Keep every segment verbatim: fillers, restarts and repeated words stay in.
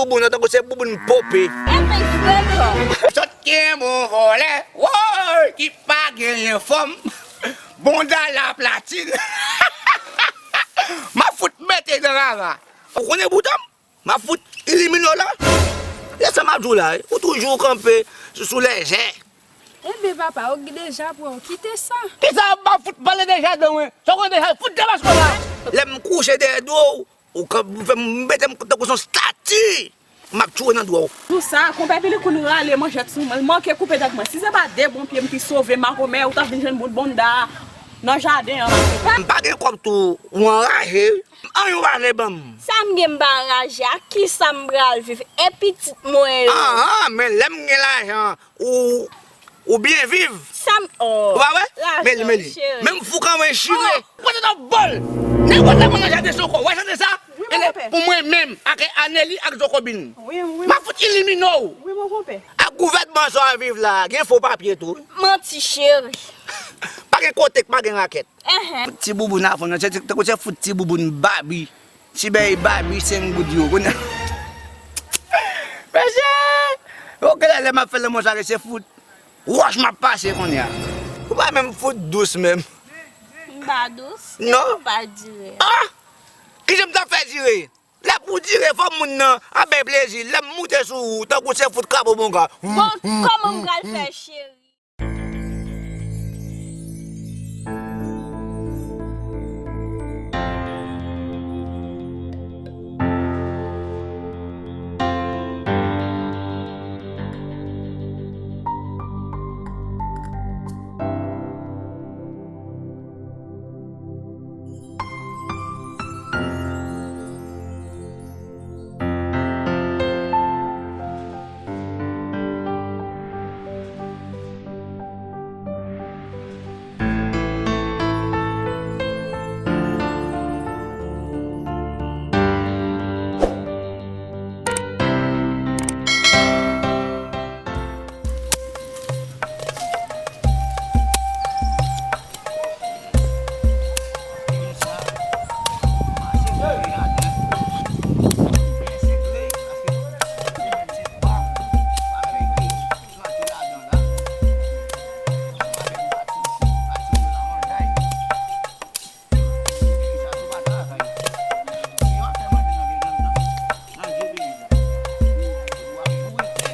Bouboun nan tankou se bouboun pope. Epi frekan. Sòt gen bon vòlè, woy, ki pa genyen fòm. Bonda laplatin. M ap fout mete nan rara. Ou konnen bouton? M ap fout elimine w la. E sa m ap di w la, wi. Ou toujou kanpe sou, sou lèzè. Enben papa, ou deja pran, kite sa. Kisa m ap fout pale de jaden, wi? Sa w konnen de jaden, fout debasko la. Lè m kouche dèyè do w, ou ka fè m mete m tankou se yon stati. M ap tchwe nan dwè w. Pou sa, konpè Pili Koul rale manchèt sou mwen, l manke koupe tèt mwen. Si se pa de bon pye m ki sove Makomè, ou t ap vin jwenn bout bonda a nan jaden an. M pa gen kòb tou, ou anraje. Anyen w pa vle ban m. Sa m gen m pa anraje, ak kisa m pral viv? E pitit mwen yo? Anhan, men lè m gen lajan, ou, ou byen viv. Sa m, oh. Ou pa wè? Meli, Meli. Menm foukan mwen chire. Oh. Pote nan bòl. Nenpòt lè mwen nan jaden Soko. Wè jaden sa? Wi, mon konpè. Pou mwen menm, ak Aneli, ak Zokobin. Wi, wi. M ap fout elimine w. Wi, mon konpè. Ak gouvènman sa w ap viv la, gen fo papye tou. Manti, cheri. Pa gen kote k pa gen rakèt. Enhen. Ti bouboun avè w nan, se ti, tankou se fout ti bouboun babi. Ti bèy babi senk goud yo, kounye a. Mesye! Yo, genlè lè m ap fè lanmò sa, se fout wòch m ap pase kounye a. Ou pa menm fout dous menm. M pa dous? Non. Ou pa dire. Ah! Kijan m t ap fè dire? Lè pou dire, fò moun nan ap bay plezi. Lè m moute sou ou, tankou se fout krapo bonga. Bon, kòman m pral fè, cheri? Nan vye peyi sa. Ou ap bourike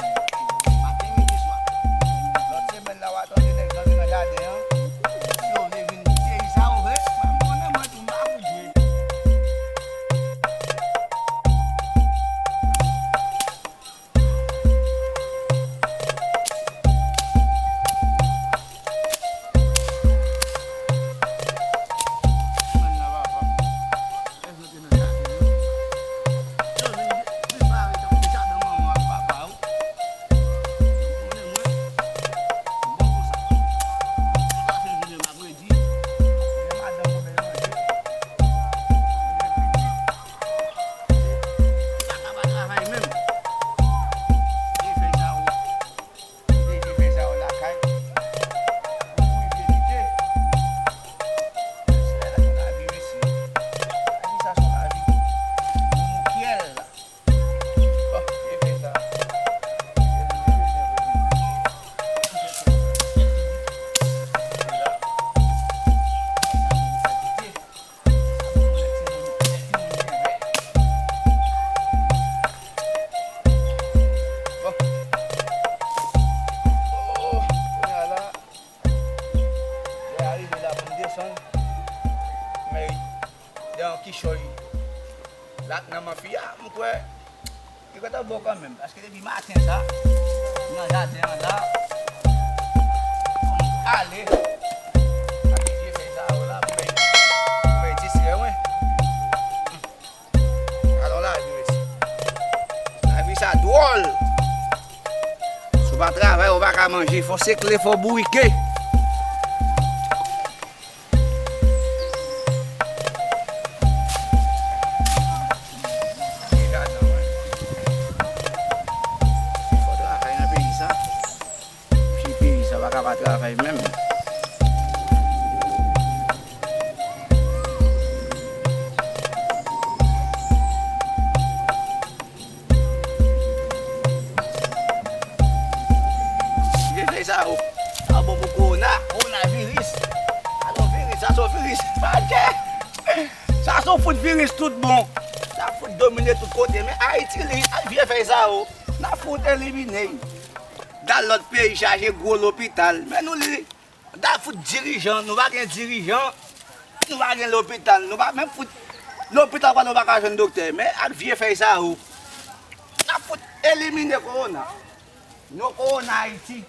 maten, midi, swa. Lòt semèn la, w a tande nèg rantre nan jaden an. Si yo vle vin peyi sa yo vre, mwen, m konnen mwen tou, m pa pou jwe. Deje fè sa yo lakay. Ou pou vye kite. Mesye, la, lavi, mesye. Lavi, sa se yon lavi. Yon mokyèl la. Bon, deje fè sa. Bon. Oh, kounye a la, lè a rive la pou m desann, men dan kichòy la k nan manfi a, m kwè li gentan bon kanmenm, paske depi maten sa, nan jaden an la, m ale, ak vye fèy sa yo la, pou bay, pou bay distrè mwen. Alò lavi, mesye. Lavi sa dwòl. Si w pa travay, ou pa ka manje. Fò sekle, fò bourike. Fò travay nan peyi sa. Mesye, peyi sa pa ka pa travay menm. Mache! Sa se yon fout viris tout bon. Sa fout domine tout kote. Men Ayiti li, ak vye fèy sa yo, n ap fout elimine. Dal lòt peyi chaje gwo lopital. Men nou li, dal fout dirijan, nou pa gen dirijan, nou pa gen lopital, nou pa menm fout lopital kote nou pa ka jwenn doktè. Men ak vye fèy sa yo, n ap fout elimine kowona. No kowona Ayiti.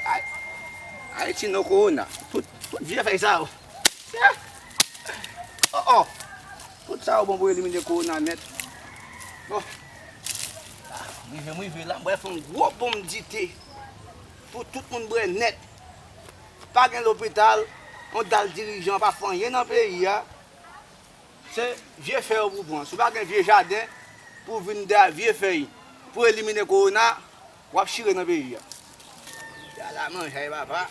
Ay-, Ayiti no kowona. Tout, tout vye fèy sa yo. Oh, oh. Tout sa yo bon pou elimine kowona nèt. Oh. M rive, m rive la, m pral fè yon gwo ponm dite pou tout moun bwè nèt. Pa gen lopital, yon dal dirijan pa fè anyen nan peyi a. Se vye fèy ou pou pran. Si w pa gen vye jaden pou w vin dèyè vye fèy pou elimine kowona, w ap chire nan peyi a. Vye lamanjay papa.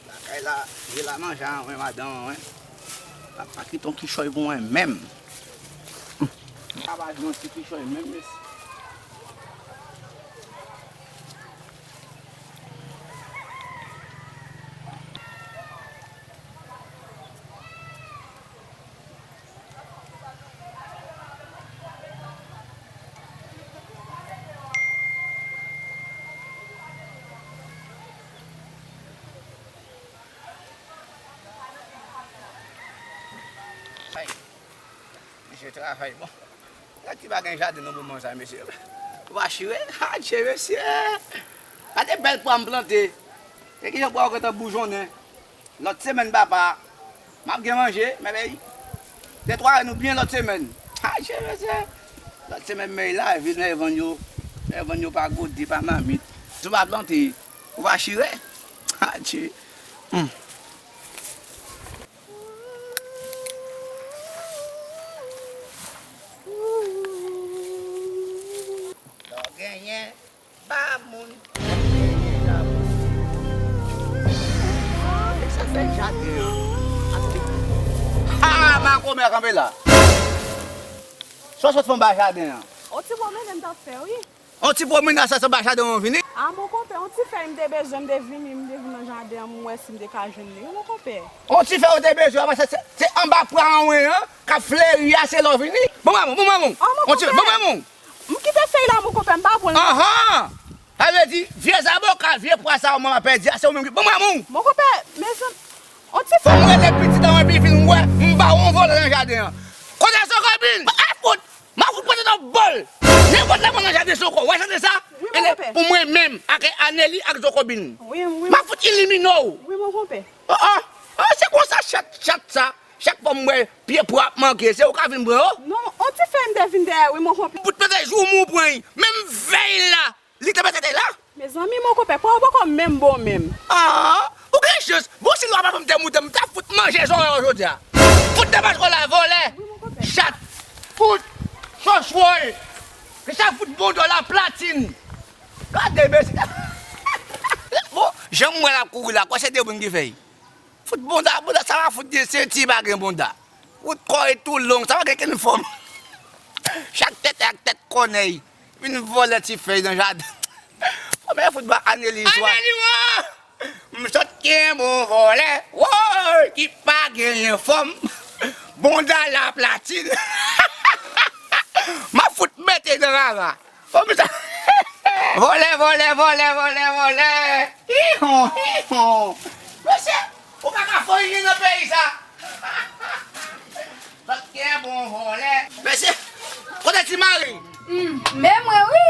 Lakay la, vye lamanjay an wen madanm an wen. Papa kite yon kichòy pou mwen menm. Papa jwenn yon ti kichòy menm mesye. Ay, mesye travay bon. Nèg ki pa gen jaden nan moman sa, mesye. Ou pa chire? Adje, mesye. Gade bèl pwa m plante. E kijan pwa yo gentan boujonnen. Lòt semèn, papa, m ap gen manje, mèvèy. De twa nou byen lòt semèn. Adje, mesye. Lòt semèn, mèy la vin, mèy vann yo. Mèy vann yo pa gode, pa mamit. Si w pa plante, ou pa chire? Adje. Hmm. Lè w genyen, ba moun. Ah, e sa fè jaden an. Ha, makomè kanpe la. Sa w sot fè anba jaden an? On ti pwomennen m t ap fè, wi. On ti pwomennen sa, sa anba jaden an vini? A, mon konpè, on ti fèy m te bezwen, m te vini, m te vin nan jaden an, m wè si m te ka jwenn li, wi, mon konpè. On ti fèy ou te bezwen, se, se, se anba pwa an wen an, k ap fleri a, se lè w vini. Bon, maman, bon, maman. Ah, mon konpè. On ti, bon, maman. M kite fèy la, mon konpè, m pa pran l. Ahan! Sa vle di, vye zaboka, vye pwa sa yo mwen pèdi a, se ou menm ki. Bon, mwen moun. Mon konpè, mezanmi, on ti fè. Fò m rele pitit an epi vin wè, m ba w on vòlè nan jaden an. Kote Zokobin? A fout! M a fout pote nan bòl! Nenpòt lè mwen nan jaden Zoko, w wè jaden sa? Wi, mon konpè. Pou mwen menm, ak Aneli, ak Zokobin. Wi, wi. M a fout elimine w. Wi, mon konpè. Oh, oh, oh, se konsa chat, chat sa. Chak fwa m wè pye pwa ap manke, se ou ka vin pran yo? Non, on ti fèy m te vin dèyè, wi, mon konpè. Bout mete jou m ou pran, menm vèy la, li te mete te la. Mezanmi, mon konpè, pa w poko menm bon menm. Ah, ou gen chans. Bon, si lwa pa ban m tè mouton, m ta fout manje zòrèy ou jodi a. Fout de mach la, vòlè. Wi, mon konpè. Chat. Fout. Chòchwòy. Kisa fout bon dò la platin. Gade, mesye. Bon, jan m wè l ap kouri la, kwè se de moun ki fè l. Fout bonda, bonda, sa va fout gen senti pa gen bonda. Fout kò e tou long, sa va gen kenn fòm. Chak tèt ak tèt kònèy. Vin vòlè ti fèy nan jaden. Kòman fout ba Aneli swa? Aneli, wo! M sot gen bon vòlè, wo, ki pa genyen fòm. Bonda la platin. M a fout mete nan rara. Kòm sa. Vòlè, vòlè, vòlè, vòlè, vòlè. Hihon, hihon. Mesye, ou pa ka fè anyen nan peyi sa. Sot gen bon vòlè. Mesye, kote Ti Mari? Hmm, men mwen, wi.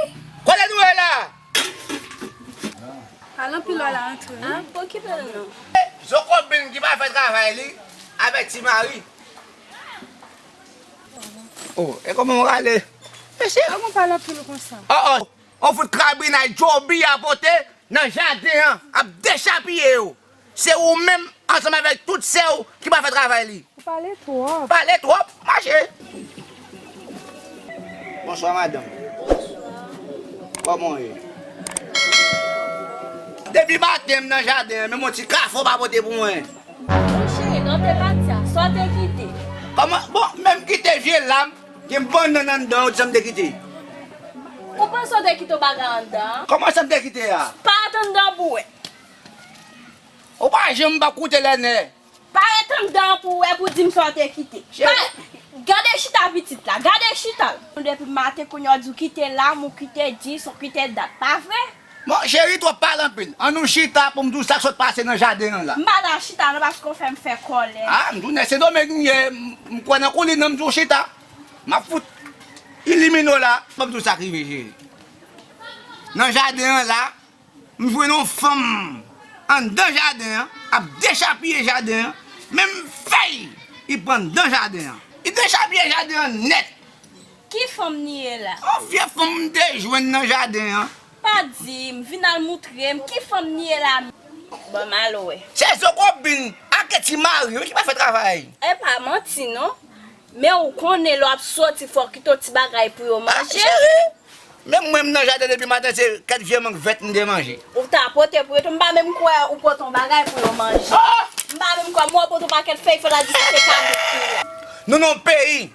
Kote nou ye la? Al anpil lò la antre, wi. Ah, pa okipe l non. Zokobin ki pa fè travay li avèk Ti Mari. Oh, e kòman w rale? Mesye. Kòman w pale anpil konsa? Oh, oh. On fout krabinay Joby a pote nan jaden an, ap dechapiye yo. Se ou menm ansanm avèk tout sè w ki pa fè travay li. Ou pale twòp. Pale twòp, mache. Bonswa, madanm. Bonswa. Kòman w ye? Depi maten m nan jaden an, menm yon ti kafou pa pote pou mwen. Mon cheri, lè w te pati a, sa w te kite? Kòman? Bon, menm kite vye lam, gen bannann anndan, ou di sa m te kite. Ou panse w te kite yon bagay anndan an? Kòman sa m te kite a? Pat anndan pou wè. Ou pa janm pa koute lè nè. Pa ret anndan an pou w wè pou w di m sa w te kite. Cheri. Pa, gade chita pitit la, gade chita l. Depi maten kounye a w di w kite lam, ou kite dis, ou kite dat. Pa vre? Bon, cheri, twòp pale anpil. Ann nou chita pou m di w sa k sot pase nan jaden an la. M pa nan chita non, paske w fè m fè kòlè. A, m tounen Sendomeng m ye, m, m kwè nan koulin nan, m di w chita. M ap fout ilimine w la, ban m di w sa k rive, cheri. Nan jaden an la, m jwenn yon fanm anndan jaden an, ap dechapiye jaden an, menm fèy li pran anndan jaden an. Li dechapiye jaden an nèt. Ki fanm li ye la? Yon vye fanm m te jwenn nan jaden an. Pa di m, vin al moutre m, ki fanm li ye la? Bon, m al wè. Se Zokobin, ak ti mari, wi, ki pa fè travay. E pa manti, non. Men ou konnen lè w ap soti, fò w kite yon ti bagay pou yo manje. A, cheri, menm mwen, m nan jaden depi maten, se kèk vye mang vèt m te manje. Ou ta pote pou yo tou, m pa menm kwè ou pote yon bagay pou yo manje. Ah! M pa menm kwè, m wè w pote yon pakèt fèy, fè la di se kado pou yo. Nou nan yon peyi,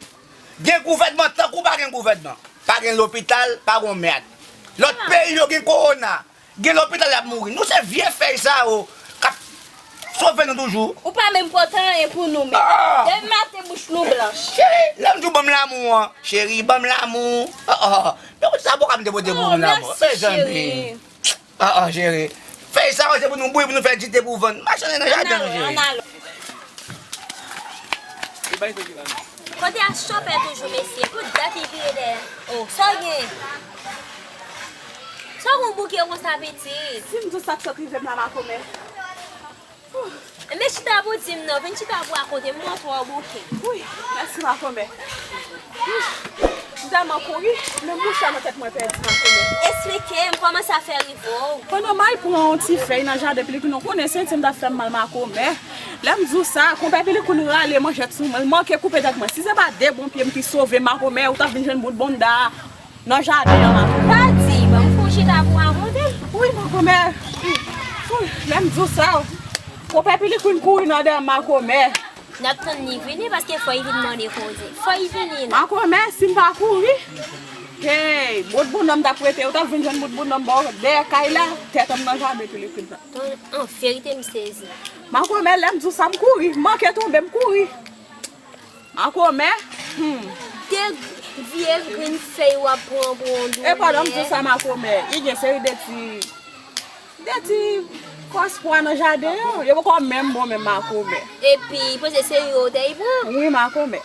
gen gouvènman tankou pa gen gouvènman. Pa gen lopital, pa gen yon mèd. Lòt peyi yo gen kowona. Gen lopital y ap mouri. Nou se vye fèy sa yo k ap sove nou toujou. Ou pa menm pote anyen pou nou menm. Ah! Depi maten bouch nou blanch. Cheri, lè m di w ban m lanmou an, cheri, ban m lanmou. Oh, oh. Men sa bon k ap te pote pou m lanmou. Oh, mèsi, cheri. Oh, oh, cheri. Fèy sa yo se pou nou bouyi, pou nou fè dite pou vann. Mache nan jaden an, cheri. Ann ale, ann ale. Kote a chòpè toujou, mesye? Pou dat li vire dèyè. Oh, sa w gen? Sa w gen w bouke konsa, pitit? Si m di w sa k sot rive m la, makomè. Enben chita pou di m non, vin chita pou rakonte m, m wè w twò bouke. Wi, mèsi, makomè. M tèlman kouri, menm mouchwa nan tèt mwen pèdi, makomè. Esplike m kòman sa fè rive w. Pandan m al pran yon ti fèy nan jaden, pilikrin, ou konnen senti m t ap fè m mal, makomè. Lè m di w sa, konpè pilikrin rale manchèt sou mwen, l manke koupe tèt mwen. Si se pa de bon pye m ki sove m, makomè, ou t ap vin jwenn bout banda a nan jaden an, makomè. Pa di, ban m fè yon chita pou rakonte m. Wi, makomè. Lè m di w sa, konpè pilikrin kouri nan dèyè m, makomè. N ap tann li vini, paske fò li vin mande koze. Fò li vini la. Makomè, si m pa kouri, hey, bout bonnonm t ap rete, ou t ap vin jwenn bout bonnonm bò dèyè kay la, tèt an m nan jaden pilikrin nan. An, an verite, m sezi. Makomè, lè m di w sa, m kouri, m manke tonbe, m kouri. Makomè, hmm. De vye grenn fèy w ap pran pou yon doulè. E pandan m di w sa, makomè, li gen seri de ti De ti kòs pwa nan jaden an, yo poko menm bon menm makomè. Epi, poze se yo te y pran? Wi, makomè.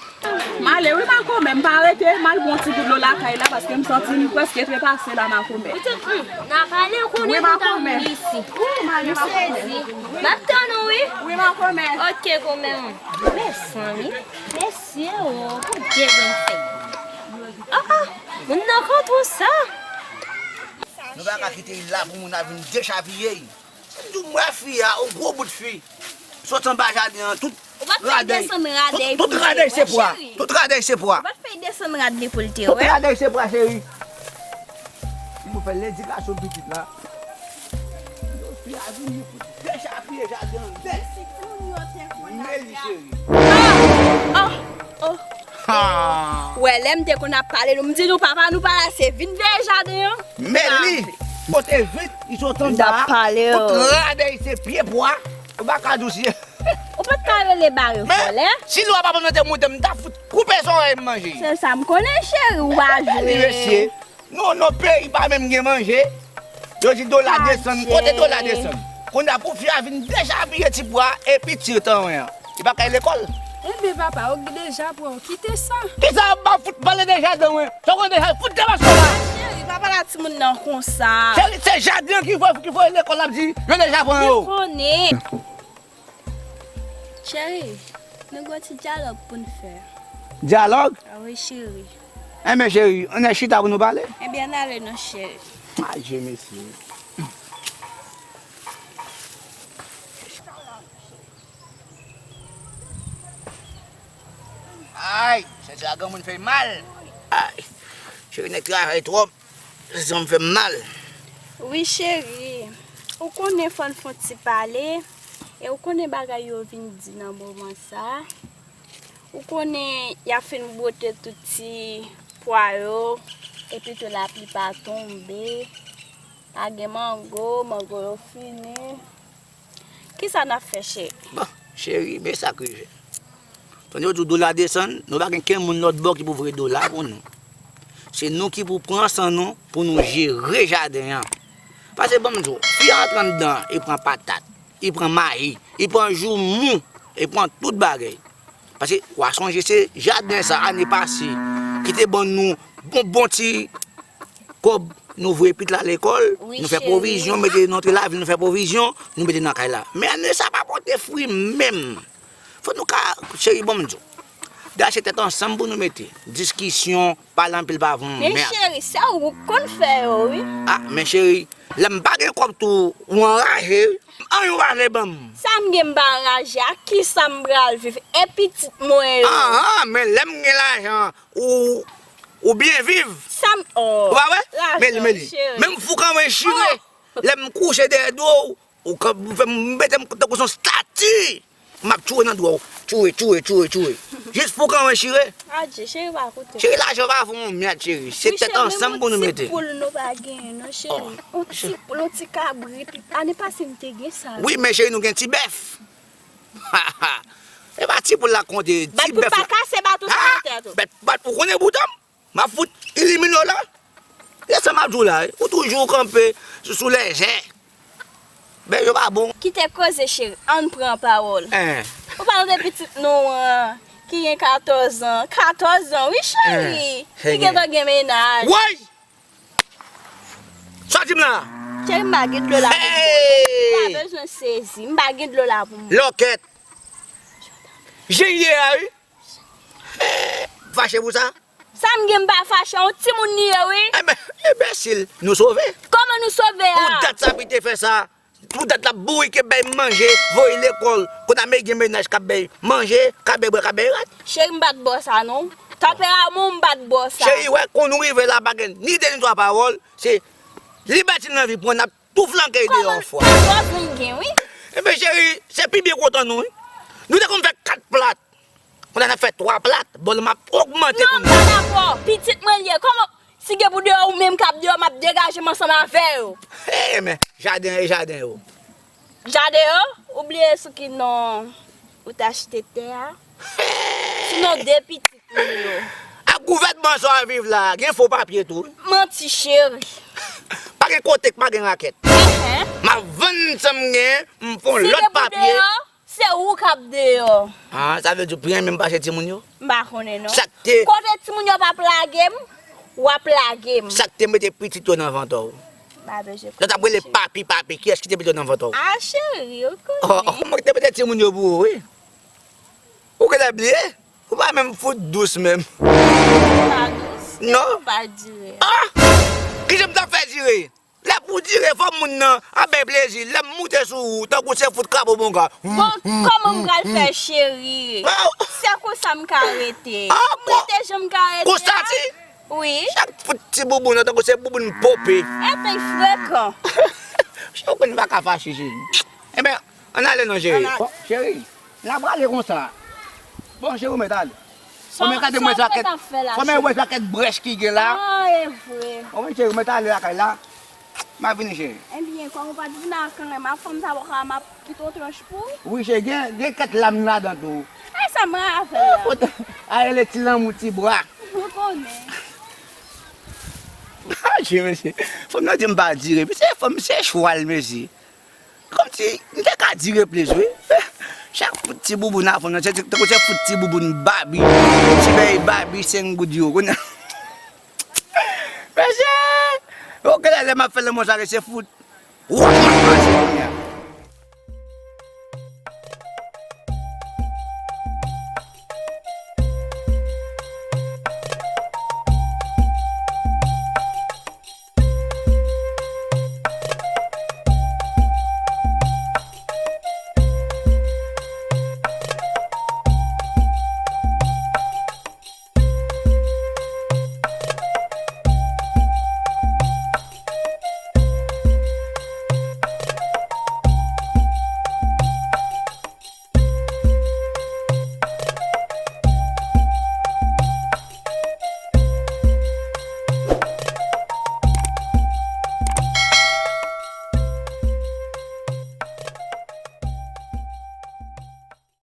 M ale wi, makomè, m pa rete, m al pran ti gout dlo lakay la, paske m santi m prèske trepase la, makomè. Pitit, hmm, n a pale, ou konnen nou ta vin isi. Wi, makomè. M sezi. M ap tann ou, wi. Wi, makomè. Ok, komè. Mezanmi, mesye o, pou de grenn fèy. Ah, ah, moun nan konn sa. Nou pa ka kite l la pou moun ap vin dechapiye l. M di w m wè fi a, yon gwo bout fi. Sot anba jaden an, tout radèy. Tout radèy se pwa. Tout radèy se pwa. Ou pa t fè l desann rad li pou l te wè. Tout radèy se pwa, cheri. Li pou fè ledikasyon pitit la. Fi a vini pou dechapiye jaden an nèt. Men li, cheri. Ah! Oh! Oh! Ha! Wè, lè m te konn ap pale nou, m di nou papa nou pa la, se vin veye jaden an. Men li, pote vit, li sot anba a, tout radèy se pye pwa, ou pa ka di w si. Ou pa t ka rele bare vòlè? Men, si lwa pa ban m nan te moute, m ta fout koupe zòrèy m manje. Se sa m konnen, cheri, ou pa jwe. Men li mesye. Nou nan peyi pa menm gen manje. Yo di dola desann. Kote dola desann? Kounye a pou fi a vin dechapiye ti pwa epi tire tan an. Li pa kay lekòl. Enben papa, ou deja pran, kite sa. Kisa ap ba fout pale deja dan wen? Sa w konn deja fout depaske la. Cheri, pa pale a timoun nan konsa. Cheri, se jaden an ki voye, ki voye lekòl ap di yo deja pran yo. Li konnen. Cheri, nou gen yon ti dyalòg pou n fè. Dyalòg? A wi, cheri. Enben, cheri, ann al chita pou nou pale. Enben, ann ale non, cheri. Adje, mesye. Ay, senti a granmoun fè mal. Ay, cheri, nèg travay twòp. Sa m fè m mal. Wi, cheri. Ou konnen fò n fè yon ti pale. E ou konnen bagay yo vin di nan moman sa. Ou konnen y ap fin bwote tout ti pwa yo. Epi tou lapli pa tonbe. Pa gen mango, mango yo fini. Kisa n ap fè, cheri? Bon, cheri, men sa k rive. Tande yo di w dola desann, nou pa gen kenn moun lòt bò ki pou voye dola pou nou. Se nou ki pou pran san nou pou nou jere jaden an. Paske ban m di w, fi a antre anndan, li pran patat, li pran mayi, li pran joumou, li pran tout bagay. Paske w a sonje se jaden sa ane pase ki te ban nou bon, bon ti kòb, nou voye pitit la lekòl, nou fè pwovizyon, mete nan antre lavil, nou fè pwovizyon, nou mete nan kay la. Men ane sa pa pote fwi menm. Fò nou ka, cheri, ban m di w. Dayè se tèt ansanm pou nou mete. Diskisyon, pale anpil pa vann. Men mèd. Cheri, se ou k konn fè yo, wi. Ah, men cheri, lè m pa gen kòb tou, ou anraje, wi. Anyen ou pa vle ban m. Sa m gen m pa anraje, ak kisa m pral viv? E pitit mwen yo? Anhan, men lè m gen lajan, ou, ou byen viv. Sa m, oh. Ou pa wè? Lajan, men, men li, cheri. Menm fou kanmenm chire. Oh. Lè m kouche dèyè do w, ou kan, ou fè m mete m tankou son stati. M ap tchoure nan dwèt ou. Tchoure, tchoure, tchoure, tchoure. Jis pou kanmenm chire. Adje, cheri pa koute. Cheri, lajan pa fè yon mèd, cheri. Se tèt ansanm pou nou mete. Wi, cheri, men yon ti poul nou pa genyen, non, cheri. Oh. Yon ti poul, yon ti kabrit. Ane pase, m te gen sa. Wi, men cheri, nou gen ti bèf. E pa ti poul la konte, ti bèf la. Bat pou pa kase bat ou pa nan tèt ou. Bat, bat pou konnen bouton. M ap fout elimine w la. E sa m ap di w la, wi. Ou toujou kanpe sou, sou lèzè. Bèf yo pa bon. Kite koze, cheri. Ann pran pawòl. Hein. Ou pale de pitit nou an, ki gen katòz an. Katòz an, wi, cheri. Hein. Ki gentan gen mennaj. Woy! Sa w di m la? Cheri, m pa gen dlo la pou m bò w. Hey! Ou pa bezwen sezi. M pa gen dlo la pou m bò w. Lòkèt. Jan l ye a, wi. Fache pou sa? Sa m gen m pa fache, yon timoun li ye, wi. Enben, enbensil, nou sove. Kòman nou sove a? Pou dat sa pi te fè sa. Pou dat la bourike, bay manje, voye lekòl. Kounye a men gen mennaj k ap bay manje, k ap bay bwè, k ap bay rad. Cheri, m pa t bò sa, non. Tanperaman w, m pa t bò sa. Cheri, wè, kon nou rive la, pa gen ni de ni twa pawòl, se libète n anvi pran, n ap tou flanke l deyò yon fwa. Kòman, katòz an l gen, wi. Enben, cheri, se pi byen kontan nou, wi. Nou te konn fè kat plat. Kounye a n ap fè twa plat, bòl m ap ogmante kounye a. Non, m pa dakò. Pitit mwen l ye. Kòman, si gen pou deyò ou menm k ap deyò, m ap degaje m ansanm avè yo. Hey, men, jaden an e jaden yo. Jaden yo? Ou bliye sou ki non ou t achte tè a? Sou non de pitit nou yo. Ak gouvènman sa w ap viv la, gen fo papye tou. Manti, cheri. Pa gen kote k pa gen rakèt. Enhen. M ap vann sa m gen, m fè yon lòt papye. Si gen pou deyò, se ou k ap deyò. Ah, sa vle di w pi renmen m pase timoun yo? M pa konnen non. Sa k te... Kote timoun yo p ap lage m, w ap lage m. Sa k te mete pitit yo nan vant ou? M pa bezwen konnen, cheri. Lè w t ap rele papi, papi, kiyès ki te mete w nan vant ou? Ah, cheri, ou konnen. Oh, oh, mwen ki te mete timoun yo pou ou, wi. Ou genlè bliye? Ou pa menm fout dous menm. Ou pa dous? Non. Ou pa dire. Ah! Kijan m t ap fè dire? Lè pou dire, fò moun nan ap bay plezi. Lè m moute sou ou, tankou se fout krapo bonga. Bon, kòman m pral fè, cheri? Se konsa m ka rete. Ah, m rete jan m ka rete a. Konstati? Wi. Chak fout ti bouboun nan, tankou se bouboun pope. Epi frekan. Cheri, ou konn m pa ka fache, cheri. Enben, ann ale non, cheri. Ann ale. Bon, cheri. N a prale konsa. Bon, cheri, ou mèt ale. Fò mwen gade mwen pakèt, fò mwen wè pakèt brèch ki gen la. Ah, e vre. Bon, mwen cheri, ou mèt ale lakay la. M ap vini, cheri. Ebyen, kòm ou pa t vin ak anyen, m ap fanm sa bò ka, m ap kite w tranch pou. Wi, cheri, gen, gen kèk lam ladan tou. Ay, sa m ravè la. A rele ti lanmou, ti bra. Ou konnen. Adje, mesye. Fanm nan di m pa dire. Mesye, fanm se chwal, mesye. Kòmsi m te ka dire plis, wi. Chak fout ti bouboun nan fanm nan, se tankou se fout ti bouboun Babi. Ti bèy Babi senk goud yo. Kounye a, mesye, yo genlè lè m ap fè lanmou sa, se fout wòch m ap pase kounye a.